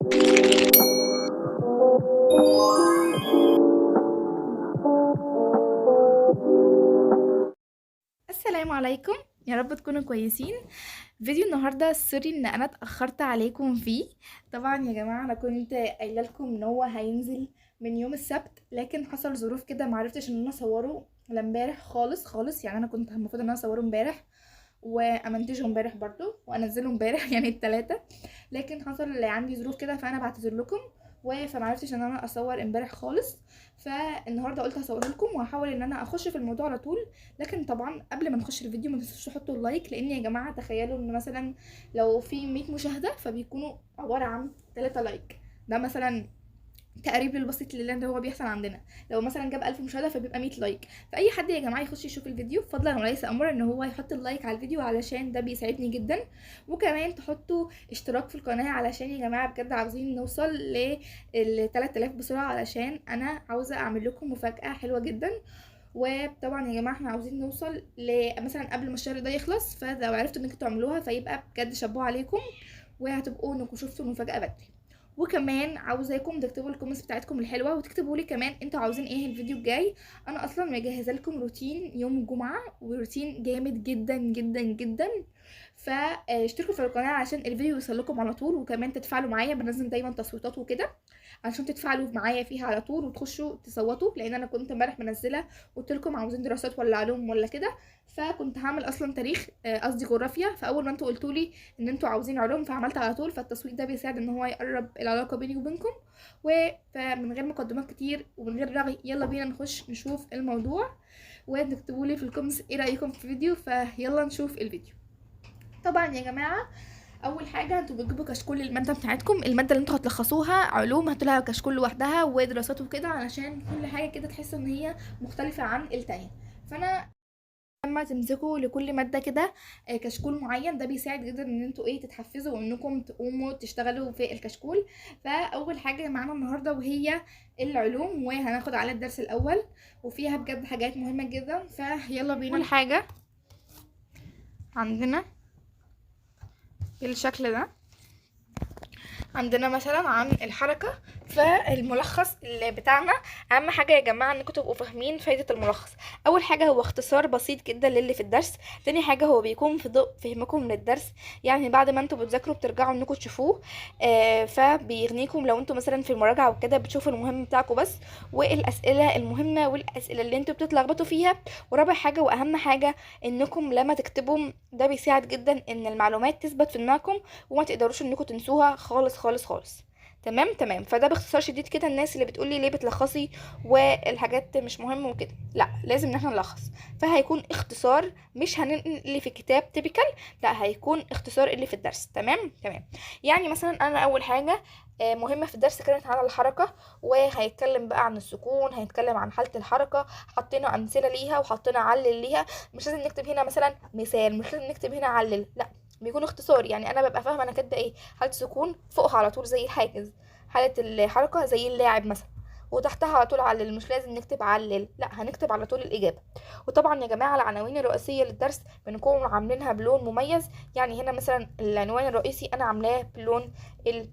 السلام عليكم، يا رب تكونوا كويسين. فيديو النهارده sorry ان انا اتاخرت عليكم فيه. طبعا يا جماعة انا كنت قايله لكم ان هو هينزل من يوم السبت، لكن حصل ظروف كده معرفتش ان انا اصوره لا امبارح خالص خالص. يعني انا كنت المفروض ان انا اصوره امبارح وامنتجه امبارح برضو وانزله امبارح يعني التلاتة، لكن حصل عندي ظروف كده فانا بعتذر لكم فمعرفتش ان انا اصور امبارح خالص. فالنهارده قلت هصوره لكم وهحاول ان انا اخش في الموضوع على طول. لكن طبعا قبل ما نخش الفيديو ما تنسوش تحطوا ال like، لان يا جماعة تخيلوا ان مثلا لو في 100 مشاهده فبيكونوا عبارة عن 3 like، ده مثلا تقريب البسيط اللي هو بيحصل عندنا. لو مثلا جاب 1000 مشاهده فبيبقى 100 like. فاي حد يا جماعة يخش يشوف الفيديو فضلا وليس امرا ان هو يحط ال like على الفيديو علشان ده بيساعدني جدا، وكمان تحطوا اشتراك في القناة علشان يا جماعة بجد عاوزين نوصل لل 3000 بسرعة، علشان انا عاوزه اعمل لكم مفاجاة حلوة جدا. وطبعا يا جماعة احنا عاوزين نوصل مثلا قبل ما الشهر ده يخلص، فلو عرفتوا انكم تعملوها فيبقى بجد شابوه عليكم وهتبقوا انكم شفتوا المفاجاة بدري. وكمان عاوزاكم تكتبوا ال comments بتاعتكم الحلوة وتكتبوا لي كمان انتوا عاوزين ايه الفيديو الجاي. انا اصلا مجهزة لكم روتين يوم الجمعة، وروتين جامد جدا جدا جدا، فاشتركوا في القناة عشان الفيديو يوصل لكم على طول، وكمان تتفاعلوا معايا. بنزل دايما تصويتات وكده عشان تتفاعلوا معايا فيها على طول وتخشوا تصوتوا، لان انا كنت امبارح منزله قلت لكم عاوزين دراسات ولا علوم ولا كده، فكنت هعمل اصلا تاريخ، قصدي جغرافيا، فاول ما انتوا قلتوا لي ان انتوا عاوزين علوم فعملت على طول. فالتصويت ده بيساعد ان هو يقرب العلاقة بيني وبينكم. فمن غير مقدمات كتير ومن غير رغي يلا بينا نخش نشوف الموضوع، وتكتبوا لي في ال comments ايه رايكم في الفيديو. فيلا نشوف الفيديو. طبعا يا جماعة اول حاجة انتوا بتجيبوا كشكول المادة بتاعتكم، المادة اللي انتوا هتلخصوها علوم هاتوا لها كشكول لوحدها ودراسات وكده، علشان كل حاجة كده تحسوا ان هي مختلفة عن التانية. فانا لما تمسكوا لكل مادة كده كشكول معين ده بيساعد جدا ان انتوا ايه تتحفزوا وانكم تقوموا تشتغلوا في الكشكول. فاول حاجة معانا النهارده وهي العلوم، وهناخد على الدرس الاول وفيها بجد حاجات مهمة جدا، فيلا بينا. اول حاجة عندنا بالشكل ده، عندنا مثلا عن الحركة. فالملخص اللي بتاعنا اهم حاجة يا جماعة انكم تبقوا فاهمين فايدة الملخص. اول حاجة هو اختصار بسيط جدا للي في الدرس. تاني حاجة هو بيكون في ضوء فهمكم للدرس، يعني بعد ما انتوا بتذاكروا بترجعوا انكم تشوفوه، فبيغنيكم لو انتوا مثلا في المراجعة وكده بتشوفوا المهم بتاعكم بس، والاسئلة المهمة والاسئلة اللي انتوا بتتلخبطوا فيها. ورابع حاجة واهم حاجة انكم لما تكتبوا ده بيساعد جدا ان المعلومات تثبت في دماغكم وما تقدروش انكم تنسوها خالص خالص خالص. تمام تمام. فده باختصار شديد كده الناس اللي بتقولي ليه بتلخصي والحاجات مش مهمة وكده، لا لازم ان احنا نلخص. فهيكون اختصار، مش هننقل اللي في الكتاب typical، لا هيكون اختصار اللي في الدرس. تمام تمام. يعني مثلا انا اول حاجة مهمة في الدرس كانت عن الحركة، وهيتكلم بقى عن السكون، هيتكلم عن حاله الحركة، حطينا امثلة ليها وحطينا علل ليها. مش لازم نكتب هنا مثلا مثال، مش لازم نكتب هنا علل، لا بيكون اختصار. يعني انا ببقى فاهمه انا كاتبه ايه، حاله سكون فوقها على طول زي الحاجز، حاله الحركة زي اللاعب مثلا، وتحتها على طول علل. مش لازم نكتب علل، لا هنكتب على طول الاجابة. وطبعا يا جماعة العناوين الرئيسية للدرس بنكون عاملينها بلون مميز، يعني هنا مثلا العنوان الرئيسي انا عاملاه بلون ال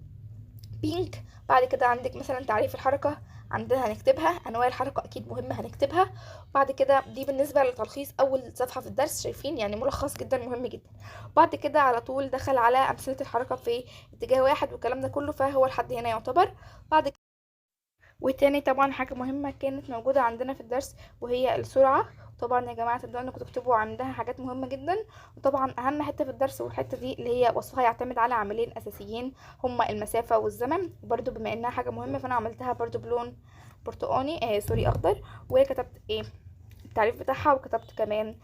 pink. بعد كده عندك مثلا تعريف الحركة عندنا هنكتبها، انواع الحركة اكيد مهمة هنكتبها. بعد كده دي بالنسبة لتلخيص اول صفحة في الدرس، شايفين يعني ملخص جدا مهم جدا. بعد كده على طول دخل على امثلة الحركة في اتجاه واحد والكلام ده كله، فهو لحد هنا يعتبر. بعد كده وتاني طبعا حاجة مهمة كانت موجودة عندنا في الدرس وهي السرعة. طبعا يا جماعة تبدأوا انكم تكتبوا عندها حاجات مهمة جدا. وطبعا اهم حتة في الدرس والحتة دي اللي هي وصفها يعتمد على عاملين اساسيين هما المسافة والزمن. برضو بما انها حاجة مهمة فانا عملتها برضو بلون برتقاني، sorry اخضر، وكتبت ايه التعريف بتاعها، وكتبت كمان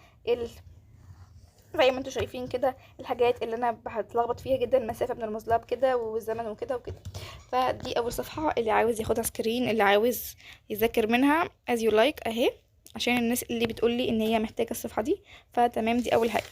زي ما انتوا شايفين كده الحاجات اللي انا بتلخبط فيها جدا، المسافة بنرمز لها بكده والزمن وكده وكده. فدي اول صفحة، اللي عاوز ياخدها screen، اللي عاوز يذاكر منها as you like اهي، عشان الناس اللي بتقولي ان هي محتاجه الصفحة دي. فتمام، دي اول حاجة.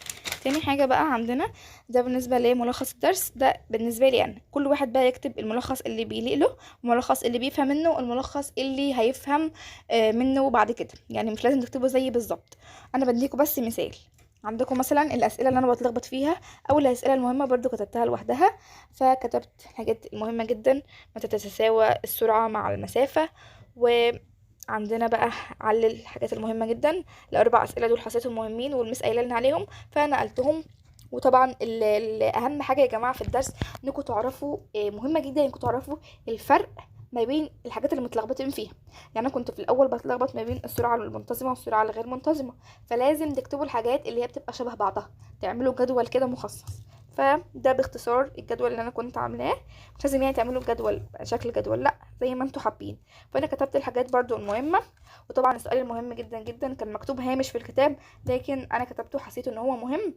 تاني حاجة بقى عندنا ده بالنسبة لملخص الدرس، ده بالنسبة لي انا. كل واحد بقى يكتب الملخص اللي بيليق له، الملخص اللي بيفهم منه، الملخص اللي هيفهم منه بعد كده، يعني مش لازم تكتبه زيي بالظبط، انا بديكوا بس مثال. عندكم مثلا الاسئلة اللي انا بتلخبط فيها او الاسئلة المهمة برضو كتبتها لوحدها، فكتبت الحاجات المهمة جدا، متى تتساوى السرعة مع المسافة. وعندنا بقى علل الحاجات المهمة جدا، الاربع اسئلة دول حسيتهم مهمين والمس قايله لنا عليهم فنقلتهم. وطبعا اهم حاجة يا جماعة في الدرس انكم تعرفوا، مهمة جدا انكم تعرفوا الفرق ما بين الحاجات اللي متلخبطين فيها. يعني انا كنت في الاول بتلخبط ما بين السرعة المنتظمه والسرعة الغير منتظمة، فلازم تكتبوا الحاجات اللي هي بتبقى شبه بعضها، تعملوا جدول كده مخصص. فده باختصار الجدول اللي انا كنت عاملاه، مش لازم يعني تعملوا جدول شكل جدول، لا زي ما انتوا حابين. فانا كتبت الحاجات برضو المهمة، وطبعا السؤال المهم جدا جدا كان مكتوب هامش في الكتاب، لكن انا كتبته حسيت ان هو مهم.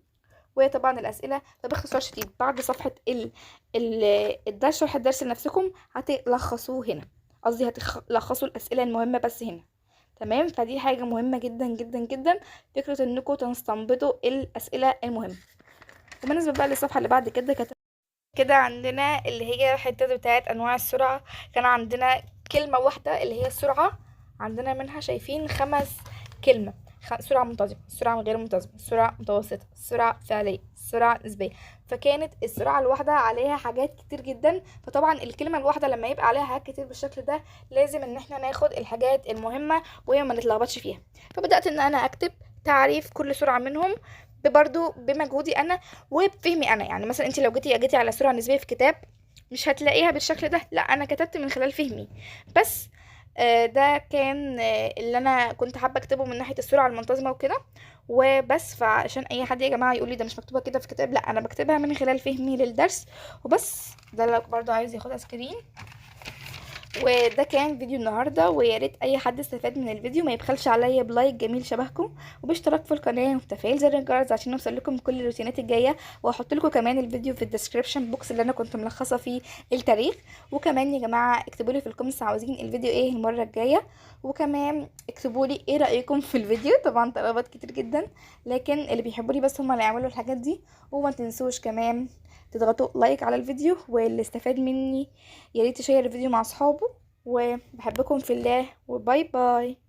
وطبعا الاسئلة. فباختصار شديد بعد صفحة الدرس، شرح الدرس لنفسكم هتلخصوه هنا، قصدي هتلخصوا الاسئلة المهمة بس هنا، تمام. فدي حاجة مهمة جدا جدا جدا، فكرة انكم تستنبطوا الاسئلة المهمة. وبالنسبة بقى للصفحه اللي بعد كده، كده عندنا اللي هي الحتة بتاعت انواع السرعة. كان عندنا كلمة واحدة اللي هي السرعة، عندنا منها شايفين 5 كلمة، سرعة منتظمة، سرعة غير منتظمة، سرعة متوسطة، سرعة فعلية، سرعة نسبية. فكانت السرعة الواحدة عليها حاجات كتير جدا، فطبعا الكلمة الواحدة لما يبقى عليها حاجات كتير بالشكل ده لازم ان احنا ناخد الحاجات المهمة وما نتلخبطش فيها. فبدأت ان انا اكتب تعريف كل سرعة منهم برضو بمجهودي انا وبفهمي انا. يعني مثلا انت لو جيتي على سرعة نسبية في كتاب مش هتلاقيها بالشكل ده، لا انا كتبت من خلال فهمي بس. ده كان اللي انا كنت حابة اكتبه من ناحية السرعة المنتظمه وكده وبس. فعشان اي حد يا جماعة يقول لي ده مش مكتوبة كده في كتاب، لا انا بكتبها من خلال فهمي للدرس وبس. ده لو برضو عايز ياخدها screen. وده كان فيديو النهارده، ويا ريت اي حد استفاد من الفيديو ما يبخلش عليا ب like جميل شبهكم، وباشتراك في القناة وتفعيل زر الجرس عشان يوصل لكم كل الروتينات الجاية. وهحط لكم كمان الفيديو في ال description box اللي انا كنت ملخصه فيه التاريخ. وكمان يا جماعة اكتبوا لي في ال comments عاوزين الفيديو ايه المرة الجاية، وكمان اكتبوا لي ايه رايكم في الفيديو. طبعا طلبات كتير جدا، لكن اللي بيحبوني بس هم اللي يعملوا الحاجات دي. وما تنسوش كمان تضغطوا like على الفيديو، واللي استفاد مني يا ريت يشير الفيديو مع اصحابه. وبحبكم في الله، و bye bye.